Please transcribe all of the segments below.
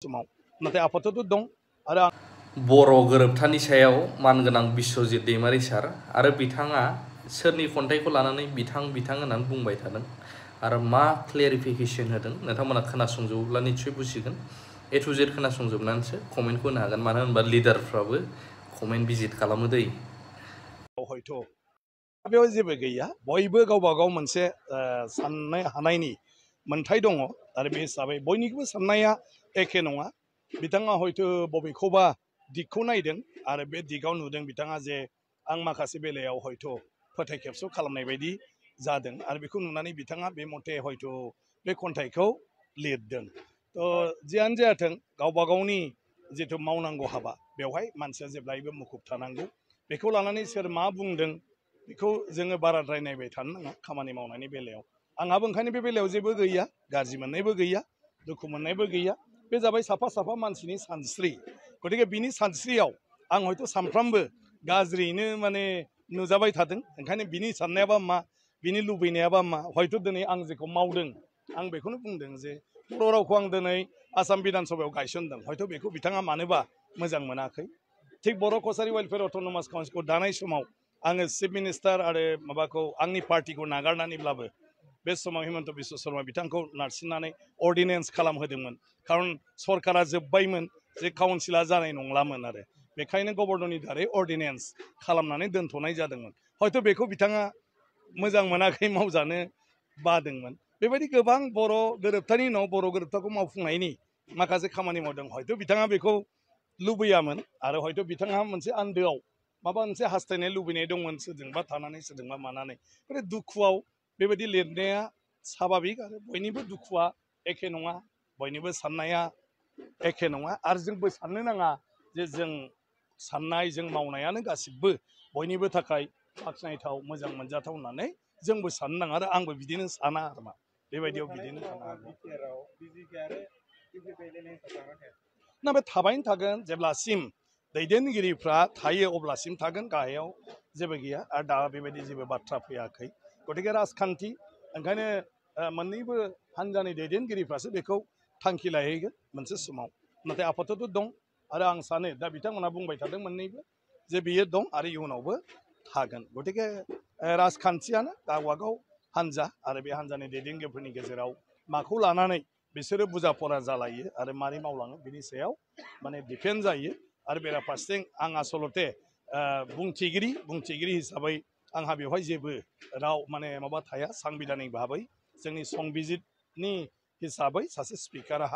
समाव नाथाय आफादथ' दं आरो बर' गोरोबथानि सायाव मानगोनां बिश्वजित दैमारि सार आरो बिथाङा सोरनि खन्थाइखौ लानानै बिथां होननानै बुंबाय थादों आरो मा क्लेरिफिकेसन होदों नोंथांमोना खोनासंजोबोब्ला निस्सय बुजिगोन ए टु जेड खोनासंजोबनानैसो कमेन्टखौ होनो हागोन मानो होनबा लिडारफ्राबो कमेन्ट भिजिट खालामो दै हयथ' बेयाव जेबो गैया बयबो गावबा गाव मोनसे साननो हानायनि मोन्थाय दङ आरो बे हिसाबै बयनिबो साननाया एखे नङा बिथाङा हयथ' बबेखौबा दिगखौ नायदों आरो बे दिगाव नुदों बिथाङा जे आं माखासे बेलायाव हयथ' फोथाय खेबस' खालामनाय बायदि जादों आरो बेखौ नुनानै बिथाङा बे मथे हयथ' बे खन्थाइखौ लिरदों थ' जियानो जायाथों गावबा गावनि जिथु मावनांगौ हाबा बेवहाय मानसिया जेब्लायबो मुखुब थानांगौ बेखौ लानानै सोर मा बुंदों बेखौ जोङो बाराद्राय नायबाय थानो नाङा खामानि मावनायनि बेलायाव आंहाबो ओंखायनो बे बेलायाव जेबो गैया गाज्रि मोननायबो गैया दुखु मोननायबो गैया बे जाबाय साफा साफा मानसिनि सानस्रि गतिके बिनि सानस्रियाव आं हयथ' सानफ्रामबो गाज्रियैनो माने नुजाबाय थादों ओंखायनो बिनि साननायाबा मा बिनि लुबैनायाबा मा हयथ' दिनै आं जेखौ मावदों आं बेखौनो बुंदों जे बर' रावखौ आं दिनै आसाम बिधान सभायाव गायसनदों हयथ' बेखौ बिथाङा मानोबा मोजां मोनाखै थिग बर' कसारि वेलफेयार अट'नमास काउन्सिलखौ दानाय समाव आङो चिफ मिनिस्टार आरो माबाखौ आंनि पार्टिखौ नागारनानैब्लाबो बे समाव हिमन्त बिश्व शर्मा बिथांखौ नारसिननानै अर्डिनेन्स खालामहोदोंमोन खारन सरकारा जोब्बायमोन जे काउन्सिला जानाय नंलामोन आरो बेखायनो गभर्नरनि दारै अर्डिनेन्स खालामनानै दोनथ'नाय जादोंमोन हयथ' बेखौ बिथाङा मोजां मोनाखै मावजानो बादोंमोन बेबायदि गोबां बर' गोरोबथानि उनाव बर' गोरोबथाखौ मावफुंनायनि माखासे खामानि मावदों हयथ' बिथाङा बेखौ लुबैयामोन आरो हयथ' बिथाङा मोनसे आन्दोआव माबा मोनसे हास्थायनाय लुबैनाय दंमोन सोरजोंबा थानानै सोरजोंबा मानानै माने दुखुआव बेबायदि लिरनाया स्वाभाबिक आरो बयनिबो दुखुआ एखे नङा बयनिबो साननाया एखे नङा आरो जोंबो साननो नाङा जे जों साननाय जों मावनायानो गासिबो बयनिबो थाखाय बाख्नायथाव मोजां मोनजाथाव होननानै जोंबो साननो नाङा आरो आंबो बिदिनो साना आरो मा बेबायदियाव बिदिनो ना बे थाबायनो थागोन जेब्लासिम दैदेनगिरिफ्रा थायो अब्लासिम थागोन गाहायाव जेबो गैया आरो दा बेबायदि जेबो बाथ्रा फैयाखै गतिके राजखान्थि ओंखायनो मोननैबो हान्जानि दैदेनगिरिफ्रासो बेखौ थांखि लाहैगोन मोनसे समाव नाथाय आफादथ' दं आरो आं सानो दा बिथांमोना बुंबाय थादों मोननैबो जे बियो दं आरो इयुनावबो थागोन गतिके राजखान्थियानो गावबागाव हान्जा आरो बे हान्जानि दैदेनगिरिफोरनि गेजेराव माखौ लानानै बिसोरो बुजा फरा जालायो आरो मारै मावलाङो बिनि सायाव माने डिपेन्ड जायो आरो बेराफारसेथिं आं आसलते बुंथिगिरि हिसाबै आंहा बेवहाय जेबो राव माने माबा थाया सांबिधानिक भाबै जोंनि संबिजितनि हिसाबै सासे स्पिकारा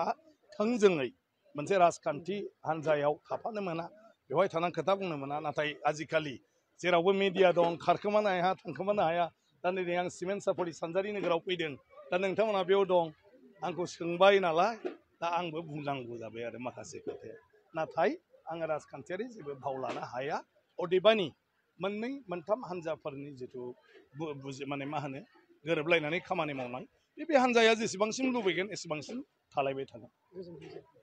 थोंजोङै मोनसे राजखान्थि हान्जायाव थाफानो मोना बेवहाय थानानै खोथा बुंनो मोना नाथाय आजिखालि जेरावबो मिडिया दं खारखोमानो हाया थांखोमानो हाया दा नै आं सिमेन्ट सापरि सानजारि नोगोराव फैदों दा नोंथांमोना बेयाव दं आंखौ सोंबाय नालाय दा आंबो बुंनांगौ जाबाय आरो माखासे खोथाया नाथाय आङो राजखान्थियारि जेबो भाव लानो हाया अदेबानि मोननै मोनथाम हान्जाफोरनि जिथु माने मा होनो गोरोबलायनानै खामानि मावनाय बे हान्जाया जेसेबांसिम लुबैगोन एसेबांसिम थालायबाय थागोन